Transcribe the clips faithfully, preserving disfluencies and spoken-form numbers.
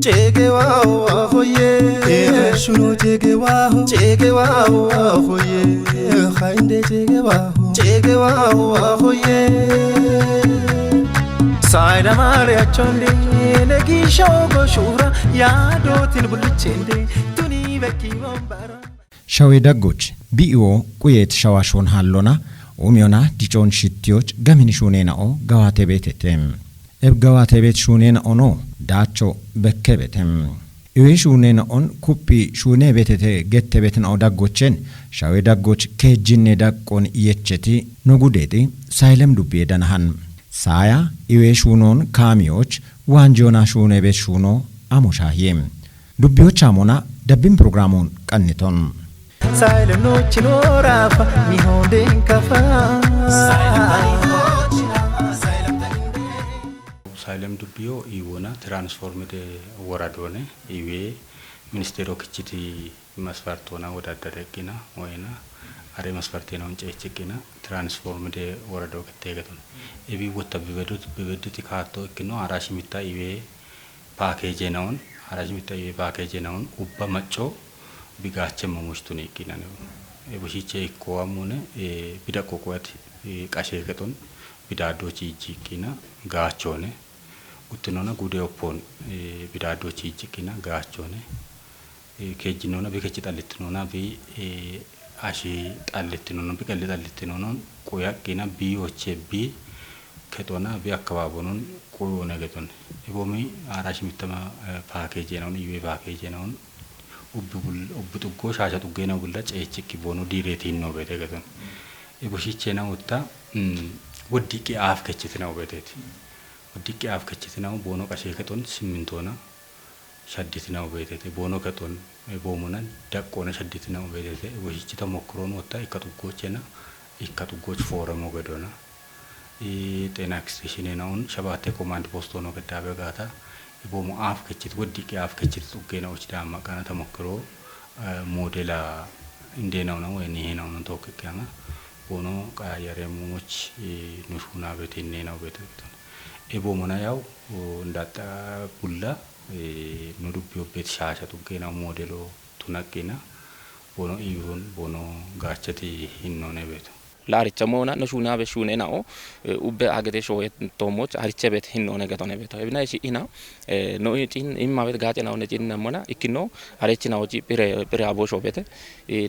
Chegewaho ahoye. Shuno chegewaho. Chegewaho ahoye. Hainde chegewaho. Chegewaho ahoye. Saida mare achondi negisho goshura yadotin bulichende tuni veki bombara. Shawee daggoch bi'iwo quyeet shawa shon hallona umiyona dicoon shittiyoch gamin shuuneena'o gawaate beetete. Eb gawaate beet shuuneena'ono daacho bekke beete. Iwe shuuneena'on kuphi shuunee beetete gette beetina'o daggochen shawee daggoch keejjinne daqqon yecheti no gudeexi saayilem dubbiye danahan. Saaya iwe shuunoon kaamiyoch waanjiyona shuunee beet shuuno amo shaahiye. Dubbiyocha amona dabbin programun qanniton. Saayilem noochi noorafa mihonden kafa. Saayilem dubbiyo iwona transformide woradoone iwe ministero kichiti masfartoona wodaddare ikkina woyina are masfarteena hunceechi ikkina transformide worado kitteegetun. Ibi wotta bibedut bibedut kaatto ikkino ara shimitta iwe paakeeje naun, ara shimitta iwe paakeeje naun ubba macco bigaache mamushtuni ikkina ne. E bushiche ikko amune e bida qoqwat e qashe keton bidaddochi ijji ikkina gaachone. Uttinona gude oppon e bidaddochi ijji ikkina gaachone. E keejjinona bi kechi xallittinona bi e ashi xallittinona bi qalli xallittinona quyaqqina bi oche bi kexona bi akkababonon quyone geton. Ibomi ara shimittama e paakeeje naun iwe paakeeje naun ubbi bul ubbi xuggo shaasha xuggeenawu bulla ceechikki boono diireeti hinno beete geton. Ibo shicheenawu utta mm, woddiqqi aaf kechitinawu beeteeti. Woddiqqi aaf kechitinawu boono qashee kexon simmintoona shadditinawu beeteete. Boono kexon e, boomona daqqoona shadditinawu beeteete. Ibo shichita mokkiroonu utta ikka xuggoochena ikka xuggooch fooramo gedona. Xeena eksteeshinenaun shabaate komaand post hono geddaabe gaata iboomo aaf kechit woddiqqi aaf kechit xuggeena uchi daamma qana tamokkiro moodela indeenauna woy nihenauna tookkikkiyana boono qayayareemomoch nu shuunaabeti inneenaw beetetton. Iboomona yaw ndaxxa bulla nu dubbi obbeet shaasha xuggeenaw moodelo tunaqqina boono iihun boono gaachati hinnoone beeto. La aricha moona no shuuna be shuune nao ubbe agete shoye tomoch ariche bet hinno ne geto ne beto ebina ishi ina no cin imma bet gace nao ne cin namona ikino arichi nao ci pire pire abo sho bete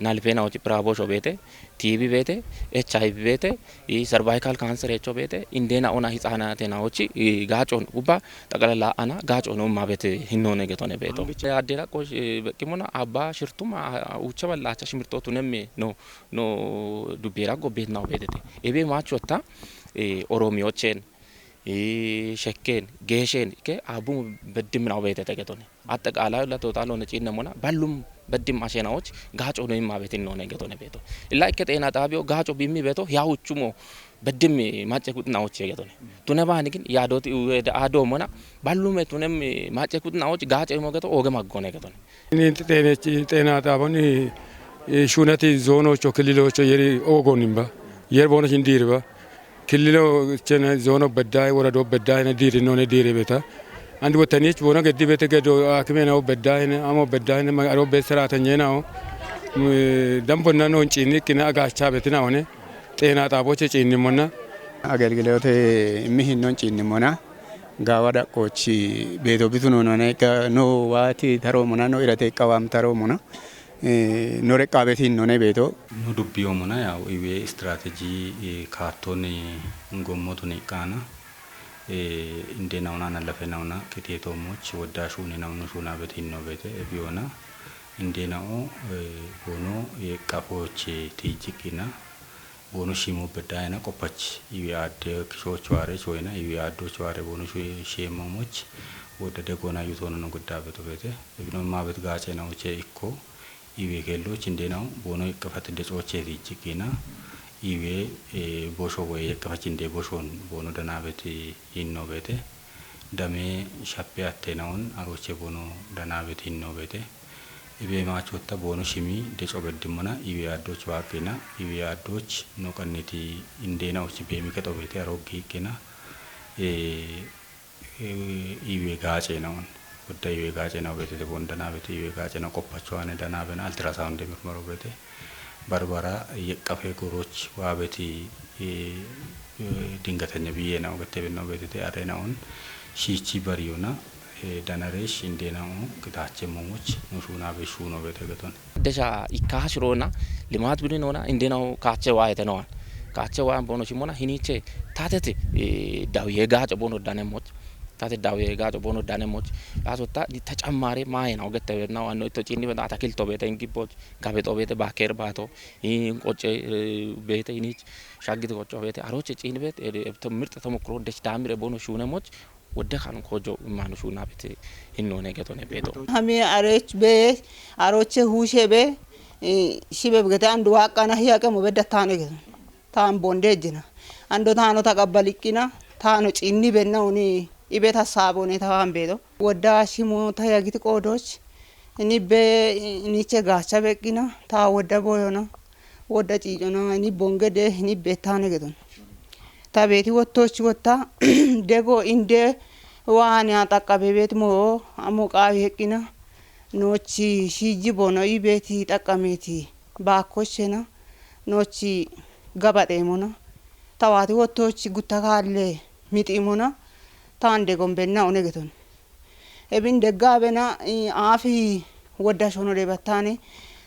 nalfe nao ci pire abo sho bete T B bete H I V bete cervical cancer echo bete indena ona hitsana te nao ci gacon ubba taqala la ana gacon umma bete hinno ne geto ne beto adde rakko beqimona abba shirtuma ucha ballacha shimirtotu nemme no no dubbiira gobbeetinaw beetete. Ebe maachotta Oroomiyochen, Shekken, Geeshen ke abbu beddiminaw beetete getone. Atte qaala la total one ciinne mona ballum beddim ashenawoch gaaco no imma betin none getone beeto. Illa ikke xeena xaabiyo gaaco bimmi beeto ya huchumo beddim macce kutinawoch getone. Tune baani gin yaadoti uwe da ado mona ballume tunem macce kutinawoch gaaco imo geto oge maggone getone. Ini xeena xaabon shuunati zoonocho killilocho yeri oogonimba yer bono shin diiriba killilo chena zoono beddaay worado beddaayna diirinone diiribeta. Andi wotanich bono geddi bete gedo akimena beddaayna amo beddaayna aro be seratenyenao dambonna non ciinni ikkina agaacha betina one xeena xaaboche ciinnimonna agelgilote immi hinnon ciinnimona. Gaawa dhaqqoochi beeto bitu noonone no waati taroomona no irate iqqawaam taroomona no reqqaabeeti hinnoone beeto. No dubbiyoomona yaw iwe istirateji kaattooni gommotuni iqqaana indeenauna analafenauna qiteetoomoch woddaa shuunenaunu shuunaabeti hinno beete ebiyoona indeenao boono qafooche tiijjiqqina. Boono shiimo beddaayina qoppach iwi aadde kishoocho aare choyina iwi aaddo choare boono sheemoomoch wodda deggoona yutoona no guddaa beto beete ibino maabet gaaceena uche ikko iwi keelloch indeenaw boono iqqifat decoocheeti ijjiqqiina iwi bosho woye iqqifach indee boshoon boono danaabet hinno beete dame shappe atteenawon aroche boono danaabet hinno beete. Ibeemaachotta boono shimi deco beddimmona iwi aaddoch waaqqina iwi aaddoch no qanniti indeenaoch beemi kexo beete aroggi iqqina Iwe gaace naun. Wodda iwe gaace nau beetete bon danaa beete iwe gaace nau qoppacho ane danaa bena ultrasound mirmaro beete. Barbara yeqqafe goroch waa beeti dingatanya biye nau gette benno beetete are naun shiichi bariyona danare shinde nau kitache momoch nu shuna be shuno beete geton. Desha ikka shirona limat bidin ona indena kache waete no. Kache waan bono shimona hiniche tatete dawiye gacho bono dane moch. Tate dawiye gacho bono dane moch. Aso ta di tacamare maena ogette na ano ito chini benda atakilto bete ingiboch. Gabeto bete baker bato. In qoche bete inich shagit qocho bete aroche chini bete. Ebto mirta tomokro desh damire bono shune moch. Wodde kan kojo manu shuna bete hinno ne geto ne beto. Hami arech be aroche hushe be shibe gete andu waqana hiyaqe mo bedda tane geto. Tan bonde jina ando tano taqabbalikkina tano cinni benna uni ibe tasabone tawan beto. Wodda shimo tayagiti qodoch ini be iniche gacha beqqina ta wodda boyona. Wodda ciicona ini bonge de ini bettane gedon. Ta beeti wottochi wotta dego inde waane axaqqabe beeti mo amo qaawi heqqina noochi shiiji bono i beeti xaqqameeti baakkoshena noochi gabaxeemona. Tawaati wottochi gutta kaalle mixiimona taan degon benna one geton. Ebin degga abena aafi wodda shono debattane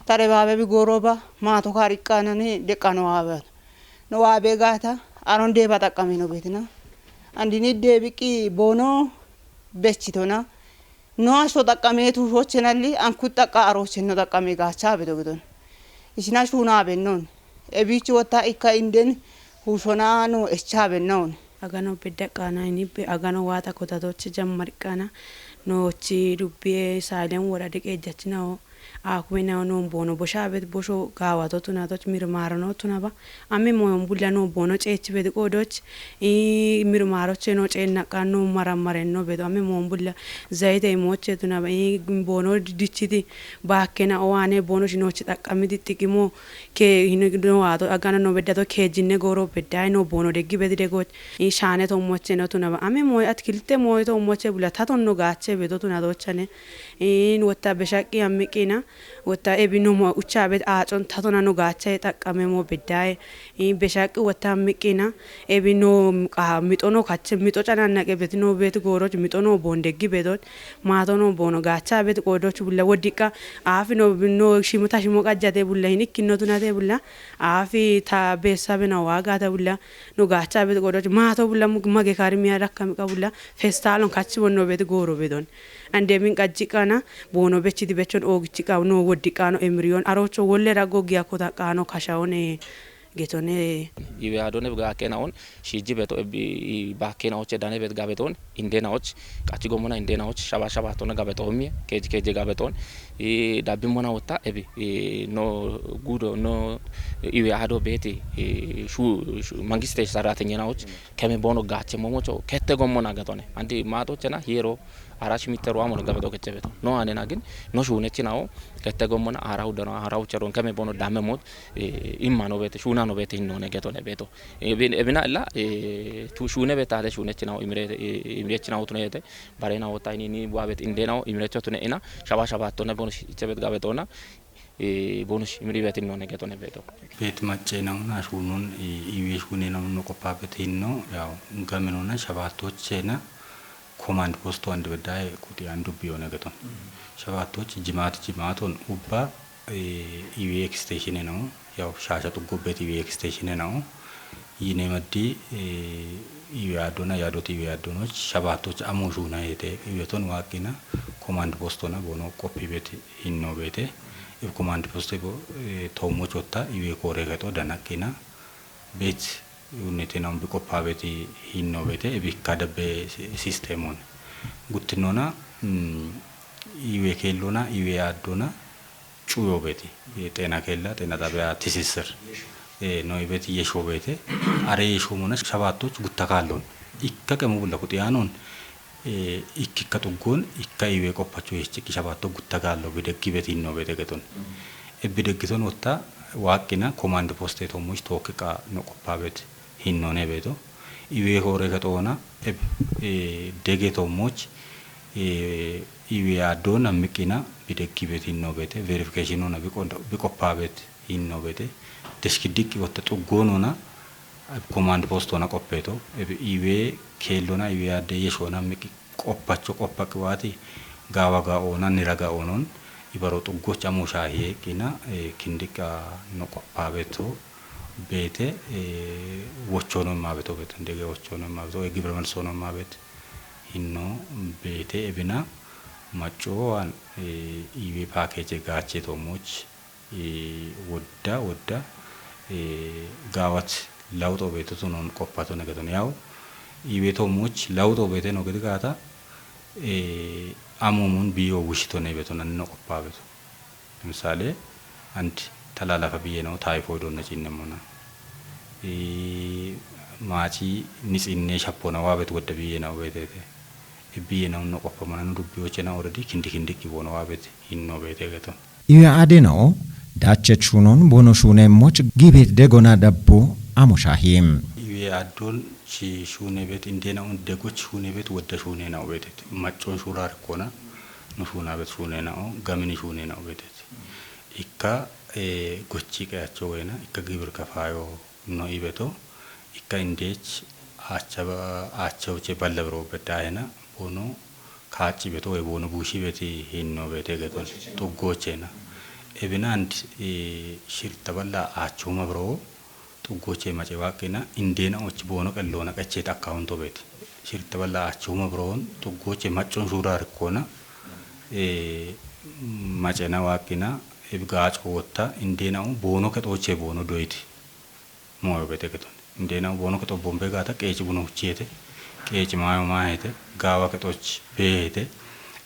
tare baabe bi goroba maato kariqqanane deqqano aabe no aabe gaata aron deba xaqqame no betina andini debiqqi bono bechitona no aso xaqqame tu hochenalli anku xaqqa arochen no xaqqame gaacha bedo gidon isina shuna bennon ebichi wotta ikka inden hushona no echa bennon. Agano bedda qaana ini be agano waata kotatochi jammar qaana noochi dubbiye saalen wora deqe jachinawo. Akume nawo non bono bosha bet bosho gaawato tunato mirmaro no tunaba. Ame moyon bulla no bono ceechi bet qodoch i mirmaro cheno ceenna qanno maramare no bet ame moyon bulla zayte moche tunaba i bono dichiti bakkena owane bono shinochi xaqqamiti xiqimo ke hino no wato agana no beddato kejinne goro bedday no bono deggi bedi dego. I shaane to moche no tunaba ame moy atkilte moy to moche bula taton no gaache bedo tunadochane. In wotta beshaqqi ammiqina wotta ebi no mo ucha bet aacon tatona no gaache xaqqame mo bedday. In beshaqqi wotta ammiqina ebi no qa mixono kache mixo canannaqe bet no bet goroch mixono bondeggi bedot. Maatono bono gaacha bet qodoch bulla wodiqqa. Aafi no no shimo ta shimo qajjate bulla hin ikkino tunate bulla. Aafi ta beessabe na waagata bulla no gaacha bet qodoch maato bulla mage kari miya rakkami qa bulla festalon kachi bonno bet goro bedon. Ande min qajji qana bono bechidi bechon oogichi qa no wodiqano emriyon arocho wolle raggo giya kota qano kashaone. Getone iwe adone ga kena on shiji beto ebi ba kena oche dane bet gabeton indena och. Kachi gomona indena och shaba shaba tona gabeto mi keji keji gabeton. I dabbi mona wotta ebi no gudo no iwe ado beti shu mangiste saratenya na och. Keme bono gache momocho kette gomona gatone andi mato chena hiero. Arash miteru amono gabeto keche beto no anena gin no shune chinawo. Kette gomona ara udano ara ucheron keme bono dame mot. Imma no bete shuna no bete hinno ne geto ne beto. Ebina illa tu shune beta de shune chinawo imre imre chinawo tune yete. Barena wota ini ni bua bet indena imre chotune ina shaba shaba tone bono chebet gabetona. Bono imri bet hinno ne geto ne beto. Bet macce nauna shunun iwe shune nauna koppa bet hinno yaw. Gamenona shabato chena. Komand posto and beddaye kuti andu biyone geton. Shabaatoch jimaat jimaaton ubba iwe ekisteshine no yaw shaasha xuggubet iwe ekisteshine no. Yine maddi iwe addona yaadoti iwe addonoch shabaatoch amo shuuna yete iweton waaqina. Komand postona bono qoppibet hinno beete. If komand posto bo toomoch wotta iwe koore gexo danaqina. Bet unnetenaun bi qoppabeti hinno beete ebikka dabbe sistemon guttinona. Iwe keellona iwe addona cuyo beeti xeena keella xeena xabiya tisisir no ibet yesho beete. Are yeshomona shabaatoch gutta kaallon ikka qemu bulla kuxiyaanon ikkikka xuggon ikka iwe qoppacho yeschiqqi shabaatto gutta gaallo bideggi bet hinno beete geton. Ebbi deggiton wotta waaqqina komand poste tommuch tookki qa no qoppabet hinnone beeto. Iwe hore ketoona eb e dege tomoch e iwe adona mikina bidegibet hinno bete verification ona biqondo biqopabet hinno bete deshkidik wotte xuggonona eb command post ona qoppeto eb iwe kellona iwe adde yeshona miki qoppacho qoppa qiwati gawa ga ona nira ga onon ibaro xuggoch amo shahiye qina e kindik no qoppabeto bete e wochono mabeto bete ndege wochono mabeto e gibra malsono mabet hinno bete ebina macco an e iwe package gache tomoch e wodda wodda e gawat lawuxo beto tunon qoppato negeton yaw iwe tomoch lawuxo bete no gedi gata e amumun biyo wushito ne beto nan no qoppabeto. Lemsale and talalafa biye no tayfoid onna cinne mona e maci nitsinne shapona wabet wodda biye no betete e biye no no qoppa mona no dubbiyochena already kindi kindi kibono wabet hinno bete geto. Iwe adeno dache chunon bono shunemmoch gibet degona dabbo amo shahim. Iwe adon chi shunebet indena un degoch shunebet wodda shunena ubetet maccon shurar kona no shunabet shunena o gamini shunena ubetet ikka e gochi qeyacho wena ikka gibir kafayo no ibeto ikka indech acha acha uche balla bro bedayena bono kaci beto we bono bushi beti hinno bete geton tuggochena ebinand e shirta balla achuma bro tuggoche mace waqina indena och bono qellona qechet account obet shirta balla achuma bro tuggoche maccon shurar kona e macena waqina eb gaco wotta indena bono ketoche bono doiti moyo bete keton indena bono keto bombe gata qeci buno huchete qeci mayo mahete gawa ketoch behete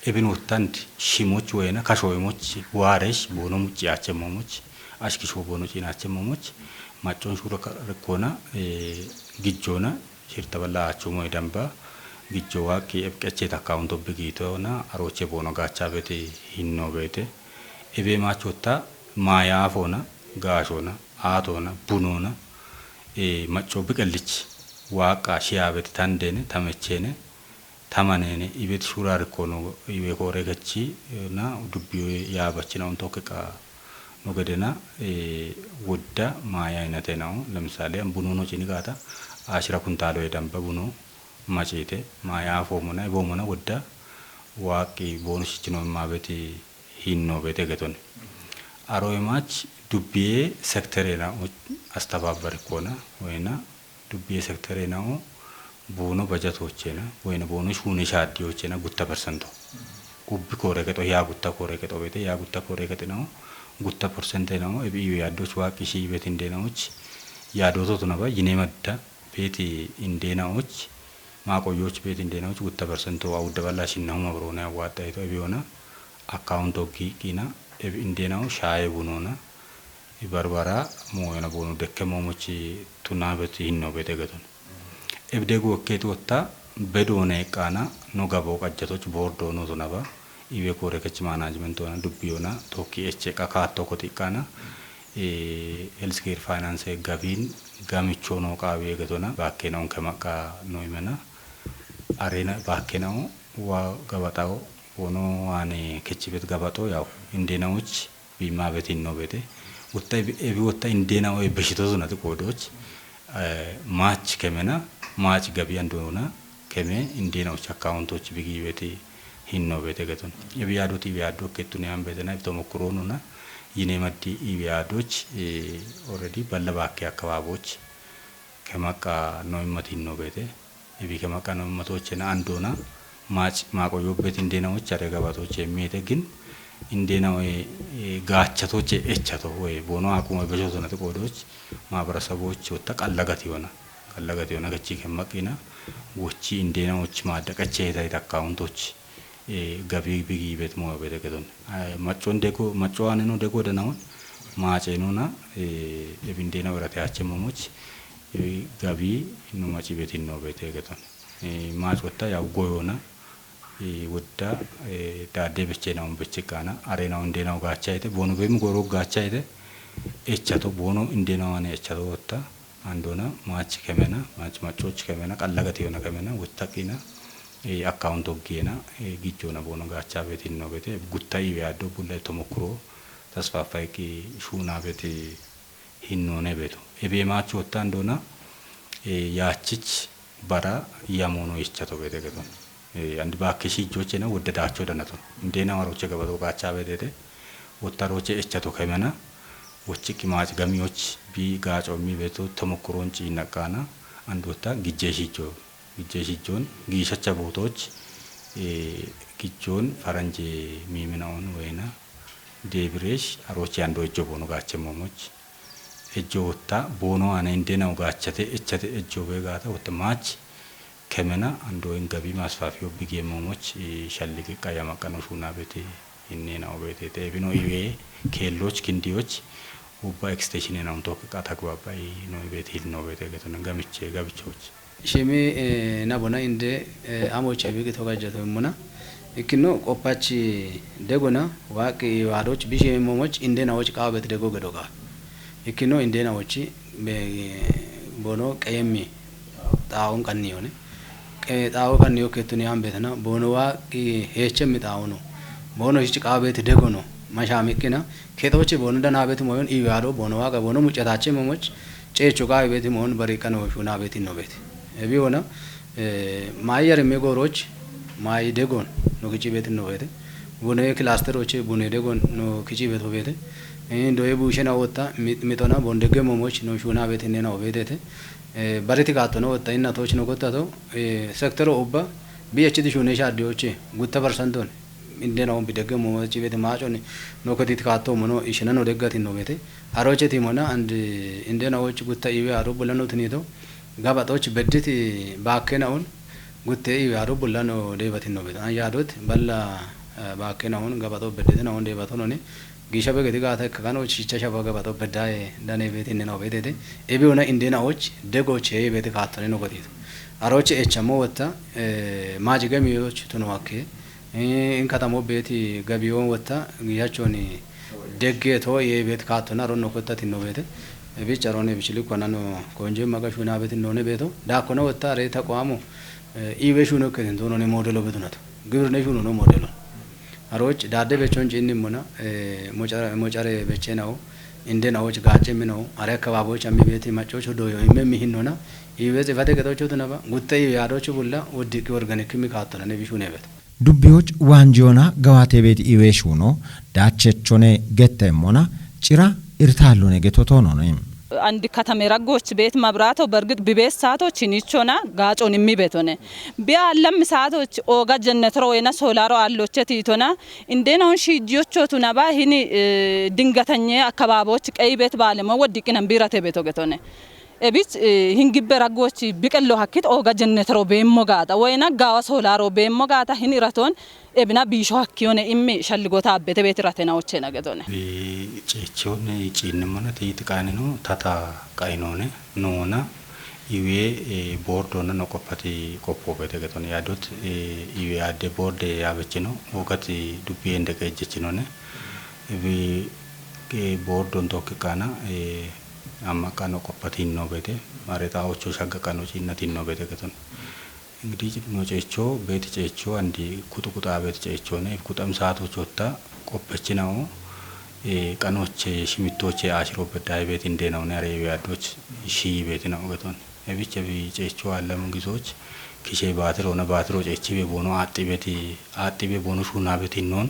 ebin wottant shimoch wena kasho imoch waresh bono mucci ache momoch ashki sho bono cina ache momoch maccon shura rekona e gijjona shirta balla achumo idamba gijjo waqi eb qechet account obbi gitona aroche bono gacha bete hinno bete ebe machota maya afona gashona atona bunona e macco biqellich waqa shiyabet tandene tamechene tamanene ibet shurar kono iwe kore kechi na dubbiyo yabachina untoke qa no gedena e wodda maya inatena lemsale bunono cini gata ashira kuntalo edamba buno macite maya afomona ibomona wodda waqi bono shichino mabeti hinno bete getone. Aroy mach dubbiye sektere na o astababar kona wena dubbiye sektere na o bono bajatochena wena bono shune shaddiyochena gutta percento. Ubbi kore keto ya gutta kore keto bete ya gutta kore keto na o gutta percente na o ebi iwe addoch waqi shi betinde na och ya doto tunaba yine madda beti indena och maqoyoch beti indena och gutta percento awudda balla shinna huma brona yawatta ito ebi ona account oggi qina eb indena o shaye bunona ibarbara moyona bonu dekke momochi tunabet hinno bete geton eb degu ekketi wotta bedone qana no gabo qajjatoch bordo no tunaba iwe kore kech management ona dubbi ona tokki eche qa katto koti qana e healthcare finance gabin gamicho no qawi egetona bakkena onke maqqa no imena arena bakkena o wa gabaxawo wono ane kechibet gabaxo yaw indena uch bimabet hinno bete wotta ebi wotta indena o beshito zunati qodoch mach kemena mach gabi andona keme indena uch account uch bigi bete hinno bete geton ebi adoti ibi addo ketune ambetena ibto mokuronuna yine maddi ibi adoch already balla bakke akkababoch kemaqqa no immat hinno bete ebi kemaqqa no immatochena andona mach maqo yobbet indena uch are gabatoche mete gin indena we gachatoche echato we bono akuma besho zonati qodoch mabarasabo uch wotta qallagati yona qallagati yona gachi kemaqina wochi indena uch madda qache ta account uch gabi bigi bet mo bete gedon maccon dego macco aneno dego danawon macenona ebindena werate ache momoch gabi no maci betin no bete gedon mac wotta yaw goyona wodda dade beche nawon beche kana are nawon dena gacha ite bono bemi goro gacha ite echato bono indena wane echato wotta Andona mach kemena, mach machoch kemena, qallagati yona kemena, wutta qina, e, account oggena, e, gijjona bono gacha beti no bete, gutta iwe addo bulla tomokro, tasfafai ki shuna beti hinnone beto. Ebe mach wutta andona, e, yachich bara yamono ichato bete geton. E, and bakke shijjochena wodde dacho danaton. Indena waroche gabato gacha betete, wottaroche echato kemena, wochi qimach gamiyoch bi gacho mi beto tomokron ci naqana, and wotta gijje shijjo. Gijje shijjon, gishacha botoch, e, gijjon faranje mimina on wena, debiresh, aroche ando ejjo bono gache momoch. Ejjo wotta bono ana indena ugachate, echate ejjo be gata wotta mach, kemena ando ingabi masfafi obbi gemomoch, e, shalligi qayama qano shuna beti, innena obete, te bino iwe, kelloch, kindiyoch, ubba extension na untok qata gubabbai no beti, no bete, geton gamiche, gabichoch. Shimi, e, nabona inde, e, amoche bigi togajjato muna. Ikkino qoppachi degona, waqi wadoch bishe momoch, indena och qawbet dego gedoga. Ikkino indena ochi, be, bono qayemi, xaawun qanniyone. Qe-, xaawu qanniyo kettuni ambetana, bono waqi hechemi xaawuno. Bono hichi qawbet degono, masha mikkina, ketochi bono danabet moyon iwe ado, bono waqa, bono mucatache momoch, cecho qawbet moyon bari qano shuna beti no beti. Ebi wona, e, mayi yari me goroch, mayi degon, no kici beti no bete. Bune cluster oche, bune degon, no kici beto bete. E, doye bushena wotta, mi-, mitona bon dege momoch, no shuna beti nena obetete. E, bariti katono wotta, inna toch no gottato, e, sector obba, bi echiti shune shaddi oche, gutta percent on. Indena on bidegge mo ci bete maconi no koti kato mono ishina no deggati no bete. Aroche ti mona and indena och gutta iwe aro bulano tinito. Gabaxoch bedditi bakkena on gutte iwe aro bulano debati no bete. An yadot balla, eh, bakkena on gabaxo bedditi na on debato noni. Gisha be gedi gata kano chicha shaba gabaxo beddaye dane beti nena obetete. Ebi ona indena och dego che bete katone no koti. Aroche echamo wotta, eh, maji gemi och tuno akke. Eh, in katamo beti gabiyon wotta, giyachoni degge to ye bet kattona ronno kotta tinno bete. E bicha rone bichili konano konje maga shuna beti none beto. Da kono wotta re ta kwamo, eh, iwe shuno ke tinto none modelo betunato. Gibir ne shuno no modelo. Aroch dade bechon jinni mona, eh, mochare, mochare bechena o, inde na och gache mino, are kababoch ami beti machocho doyo ime mihinnona, iwe zifate getocho tunaba, gutte iwe adocho bulla, woddi ki organic mi kattona ne bishune beto. Dubbiyoch waanjiyoona gawaate beet iweeshuuno, daachechone gettemmona, cira irtaallone getotoonone. አንድ ከተሜ ረጎች ቤት መብራቶ በርግጥ ቢቤት ሳቶች ኒቾና ጋጮን የሚቤቶነ ቢያ አለም ሳቶች ኦጋ ጀነትሮ ወይና ሶላሮ አሎቸ ቲቶና እንዴናውን ሺጂዮቾቱ ነባ ሂኒ ድንገተኛ አካባቢዎች ቀይ ቤት ባለመ ወድቅነን ቢረቴ ቤቶ ገቶነ Ebich, eh, hin gibbe raggochi biqello hakkit ooga jennetero beemmo gaata, woyna gaawa soolaaro beemmo gaata, hin iraton ebina biisho hakkiyone immi shalligota abbete beeti ratena ochena gedone. Eh, ceechone ciinnimona tiiti qaanino tata qainone noona iwe, eh, boordona no qoppati qoppo beete gedone yaadot, eh, iwe adde boorde yaabechino oogati dubbi ende qeejjechinone. Ebi, eh, boordon tokki qaana, eh, amma qano qoppatinno beete, mare xawocho shagga qano ciinnatinno beete geton. Ingidi no ceecho, beeti ceecho, andi kuxu kuxa beeti ceechone, kuxam saato chotta qoppechinawo, eh, qanoche shimittoche ashiro beddaye beeti indeenawone are ewe addoch shii beeti nawo geton. Ebiche bi ceecho allamu gizoch, kishe baatiro na baatiro ceechi be bono aaxxi beeti, aaxxi be bono shuuna beeti non,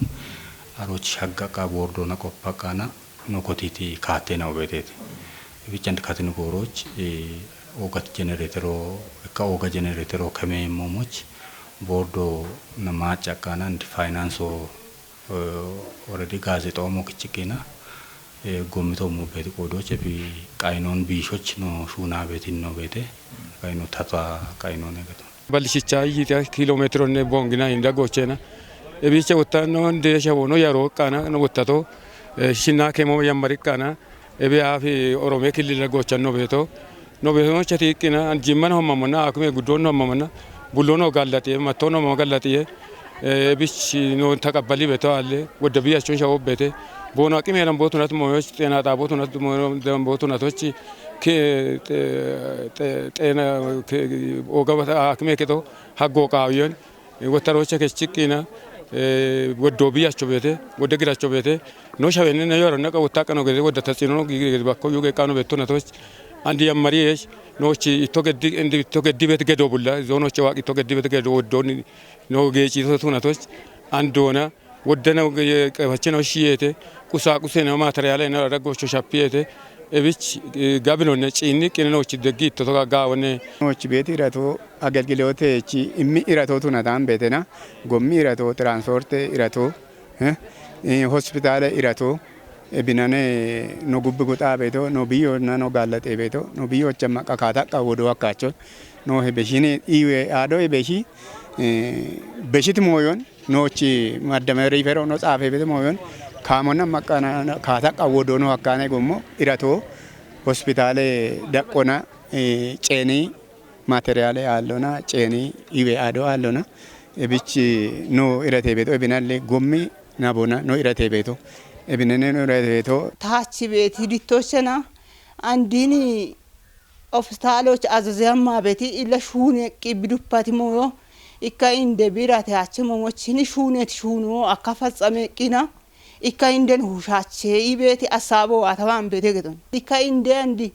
aroch shagga qa boordona qoppa qaana, no kotiti kaattena ubeteeti. Bichand katin gooroch, eh, oogat jenereetero, ekka ooga jenereetero keme moomoch, boordo na maaca kana and finance o, eh, already gaazeexawo mo kichiqina, eh, gomito mo beeti qoodoch, ebi qainoon biishoch no shuuna beeti no beete, qaino tata qainoon egeto. Ballishicha yita kilometronne bongina inda gochena. Ebiche wotta no nde shawo no yaro kana no wotta to, eh, shinna kemo yammari kana. Ebi afi Orome killila gochan no beto. No beto no chati ikkina, an jimman homamana, akume guddon homamana. Bullono gallati, mattono mo gallati. Eh, ebichi no taqabbali beto alle. Wodda biya chun shawo bete. Bono akime ran botunat mo, tena ta botunat mo, botunatochi. Ke-, te-, te-, xeena ke-, oogaba haakime keto haggo qaawiyon, wottarocha kechiqqina, eh, woddo biyacho beete, wodde giracho beete, no shawenne na yoro na wotta qano gede wodda tatsino gi-, gi-, bakko yuge qano beetto natoch, andi yammari yesh, nochi itto geddi, indi itto geddi bet gedo bulla, zonoche waq itto geddi bet gedo woddoni, no geeci to tunatoch, andona, woddena, eh, qefacheno shiyete, qusa qusena materialena raggocho shapiyete, ebich, eh, gabinonne ciinni qinenochi deggi itto toga gaawone. Nochi beeti irato agelgilotechi immi irato tunatan beetena, gommi irato, transporte irato, eh, eh, hospitale irato, ebinane no gubbi guxaa beeto, no biyonna no gallaxee beeto, no biyocha maqqa kaataqqa wodo akkaacho, no he beshine iwe aado he beshi, eh, beshit mooyon, noochi maddame riifero no xaafe beete mooyon, kaamonna maqqana kaataqqa wodo no hakkaane gommo, irato hospitale daqqona, eh, ceeni, materiale aallona, ceeni, iwe aado aallona, ebich no irate beeto, ebinalle gommi nabona no irate beeto, ebinene no irate beeto. Taachi beeti dittochena, andini hospitaloch azaze amma beeti illa shuune qibbi duppati mooyo, ikka inde birate ache momochini shuunet shuuno akka fatsame qina, ikka inden hushache ibeeti asabo ataban beete gedon. Ikka inde andi,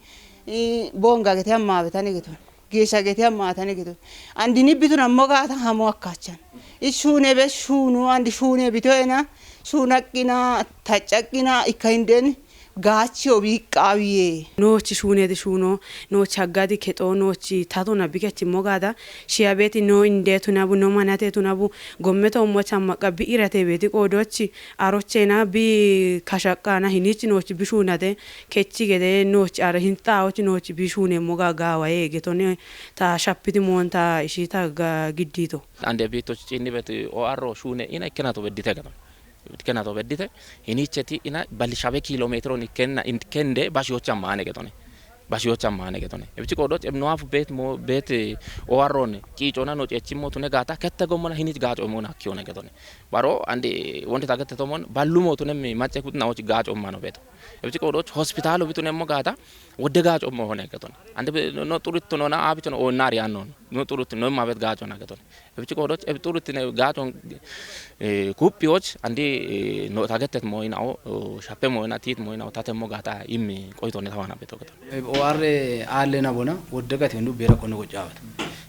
eh, bonga gete amma betane gedon. Geesha gete amma tane gedon. Andi ni bitun ammo gaata hamo akkachan. Ishune be shunu, andi shune bitoena, shunaqina, tacaqina, ikka inden gaachi obi qaawiye. Noochi shuuneti shuuno, noochi haggadi kexo, noochi tatona bikechi mogada, shiya beeti no indetu nabu, no manate tu nabu, gommeto mocha maqa bi irate beeti qoodochi, arochena bi kashaqana hinichi noochi bi shuunate, kechi gede noochi are hinxaochi noochi bi shuune moga gaawaye getone ta shapiti moonta ishi ta ga-, giddito. Ande biittochi ciinni beti O R O shuune ina ikkena to beddite ganon. Ikkena to beddite. Hinicheti ina bali shabe kilometron ikkenna in-, kende bashiyocha maane getone. Bashiyocha maane getone. Ebichi qoodoch ebnoafu bet mo, bet O R O ne. Ciicona no cechi mo tune gaata kette gommona hinich gaaco mona akkiyone getone. Baro andi wonti tagette tomon ballu mo tune mi macce kutna ochi gaaco mano beto. Ebichi qoodoch hospitalo bitune mo gaata wodde gaaco mo hone getone. Andi be-, no, no xuritto nona abicho no onnari annon. No xuritto no ma bet gaaco na getone. Ebichi qoodoch, ebi xuritine gaaco, eh, kuppiyoch, andi, eh, no tagettet moyinao, o, shappe moyina, tit moyinao, tate mo gaata immi qoytone tawana beto getone. O R A alle na bona, wodde gati hundu bera kono gocaawata.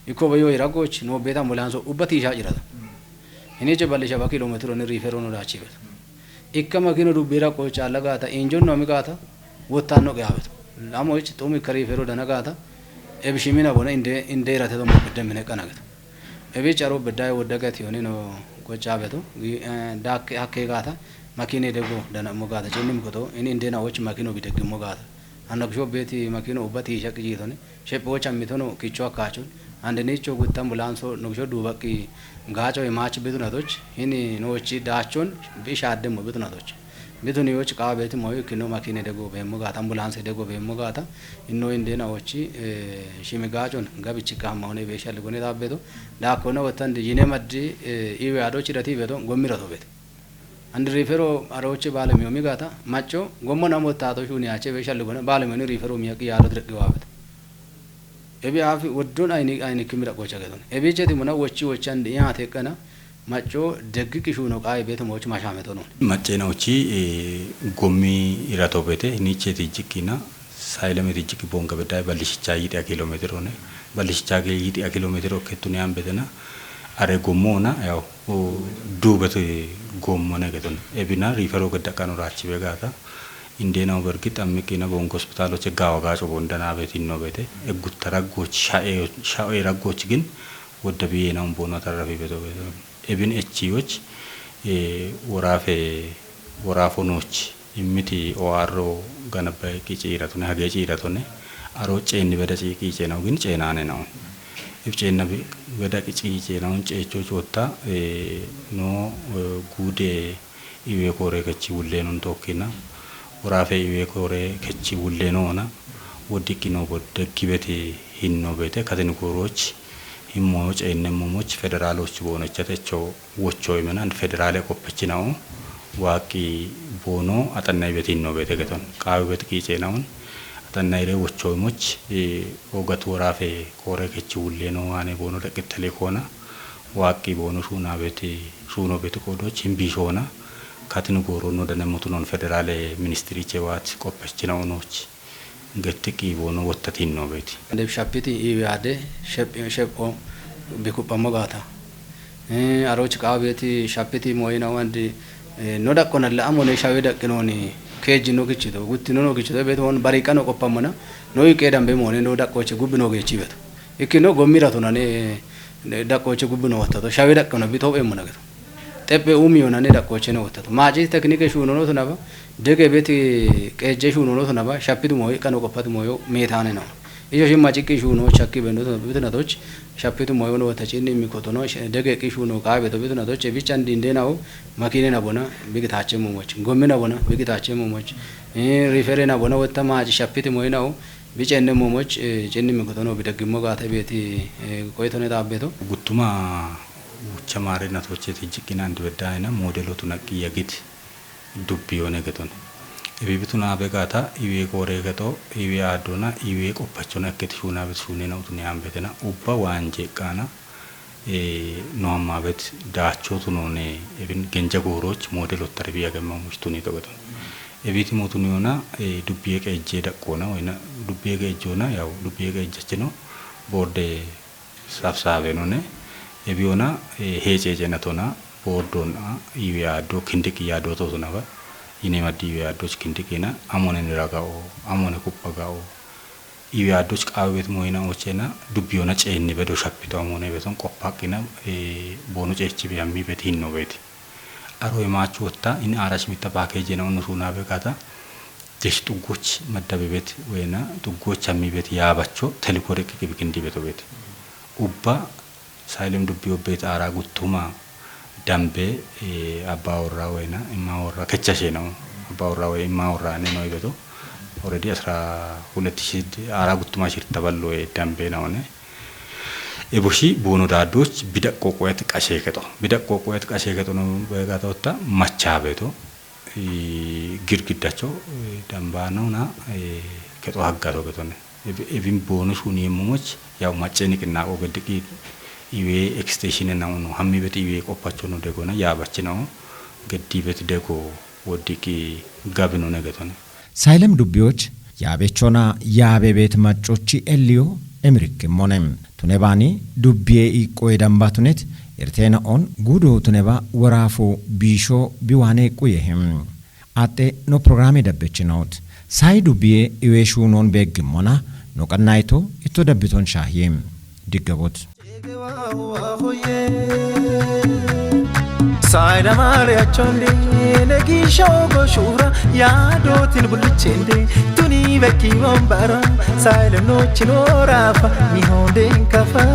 Ikko bayo iragoch, no beta ambulance ubba tisha jirata. Hiniche balisha ba kilometro ne rifero no dachi beta. Ikka makino du bera qocha alla gaata, injon no mi gaata, wottanno gaabeto. Lamoch xumi ka rifero dana gaata, ebishimina bona inde, inde irate do mo bedde mine qana geto. Ebich aro beddaye wodda gati yone no gocha beto. Gi-, eh, dak hakke gaata, makine dego dana mo gaata, chennim koto, ini inde na och makino bideggi mo gaata. Anna gisho beti makino ubba tisha qijitone, shephe och ammitono kicho akkachon, ande nicho gutta ambulanso no gisho dubaqi gaaco imach bitunatoch, hini noochi daachon bi shaadde mo bitunatoch. Bituni och qaa beti mo ikkino makine dego bemmo gaata, ambulanse dego bemmo gaata, inno indena ochi, eh, shimi gaacon gabichi kaamma hone be shalli gone taabbeto, daakkona wottandi yine maddi, eh, iwe adochi dati beto, gommi rato bete. Andi rifero aroche bale miyo mi gaata, macco, gommo nam wottato shuni ache be shalli gone, bale miyo ni rifero miya ki yaado dirqi waabete. Ebi afi woddon ayni, ayni kimira qocha gedon. Ebi cheti muna wochi wochandi yaate kana, macco deggi kishuno qaayi beete mooch mashame tono. Maccena ochi, eh, gommi irato beete, nicheti jikkina, saileme ti jikki bonga bedai, ballishicha yiti a kilometero ne. Ballishicha ki yiti a kilometero kettune ambetena. Are gommo na, yaw, o, dubete gommo ne geton. Ebina rifero gedda kano rachi begata. Indena bergit ammikina bongo hospitaloche gawa gacho bonda na betinno bete. E guttara goch, sha'e, sha'e ra goch gin, wodda biyena un bono tarrafi beto beto. Ebin echiyoch, e, worafe, worafonoch. Immiti O R O ganabba qici iratone, hage ci iratone. Aro cenni beda ci qice na un gin cenane na un. Ib cenna bi-, beda qici ce na un cecho chotta, e, no, e, gude iwe kore kechi wulle non tokkina. Worafe iwe kore kechi wulle nona. Wodikino bodde kibeti hinno bete katin koroch. Himmo cenne momoch federaloch bono chatecho wocho imenan federale koppechinao. Waqi bono atanna ibet hinno bete geton. Qawi bet qice naun. Tanna ire wochoimoch, eh, ogat worafe kore kechi wulle no ane bono daqittale kona. Waqi bono shuna beti, shuno beti kodoch himbi shona. Katin goro no dane mutu non federale ministri chewat kopechina onoch. Getti ki bono wottatin no beti. Deb shapiti iwe ade, shep, shep o, bikupamo gata. Eh, aroch qaabeti shapiti moyina wandi, eh, no daqqo nalla amone shawe daqqinoni keji no kichito, gutti no no kichito, bet won bariqano qoppamona, no iqe dambe mone no daqqoche gubbi no gechi beto. Ikkino gommira tunane, eh, daqqoche gubbi no wattato, shawe daqqino bito emona geto. Xeppe umi yonane daqqoche no wattato. Maci teknike shuno no tunaba, dege beti qeje shuno no tunaba, shapitu moyi qano qoppatu moyo metane no. Isho shimma ciqqi shuno chakki bendo bitnatoch, shappitu moyono wata cinni mikotono, sh-, dege qi shuno qabe to bitnatoch, e bichan dinde nao, makine na bona, bigi tache momoch, gomme na bona, bigi tache momoch, eh, rifere na bona, wata maci shappiti moyi nao, bicenne momoch, eh, cinni mikotono bidagimmo gata beti, eh, koytone tabeto. Guttuma ucha mare natoche tijikina andi bedda ina modelo tunaqi yagit. Dubbi yone geton. Ebi bituna begata, iwe kore geto, iwe adona, iwe qoppachona ekketi shuna bet shunena utuni ambetena, ubba wanje kana, eh, no amma bet dacho tunone, ebin genja goroch model ottare biya gemma mushtuni to geton. Ebiti mutuni yona, eh, dubbiye qeje daqqona, wayna dubbiye qejona, yaw, dubbiye qejachino, borde sabsaabe none, ebiyona, eh, heeceece natona, boodona, iwe addo, kindiqi yado tosunaba, yine maddi iwe addoch kindiqina, amone niragao, amone kuppagao, iwe addoch qaabebet moyina ochena, dubbiyona ceenne bedo shapito amone beton, qoppaqina, eh, bono ceechi be ammi bet hinno beti. Aro imachu wotta, in arash mitta package na unu sunabe kata, Desh xuggoch maddabebet wena xuggoch hammibet yaabacho teliko reqiqi biqindi beto bet. Ubba saylem dubbi obbet aara guttuma dambe, eh, abba worra wena imma worra kechashe no. Abba worra we imma worra ne no ibeto. Already asra hulet shi aara guttuma shirta ballo e dambe na one. Eboshi bono dadoch bidaq qoqoyat qashe keto. Bidaq qoqoyat qashe keto no begata otta macha beto. I girgiddacho, eh, dambaanona, eh, kexo haggato getone. Eb-, ebin boonu shuni yemmomoch, yaw macce niqinnaaqo geddiqi iwe extension na unu, hammi beti iwe qoppacho no degona, yaabachina o, geddi beti dego, woddiqi gabino ne getone. Saylem dubbiyoch, yaabechona, yaabe bet maccochi elliyo, emirikkimmone. Tune baani dubbiye iqqoye damba tunet, irteena on gudo tuneba woraafo biisho biwaane iqquyehe. Axxe no programe dabbechinoot. Sai dubbiye iwe shuunon beeggimmona, no qannayto itto dabbiton shaahiye. Diggebot. Saayila maale achoonde, ne giisho goshuura, yaadootiin bullicheende, tuni bekki bombara, saayila noochi nooraafa, mihoonde nkafa.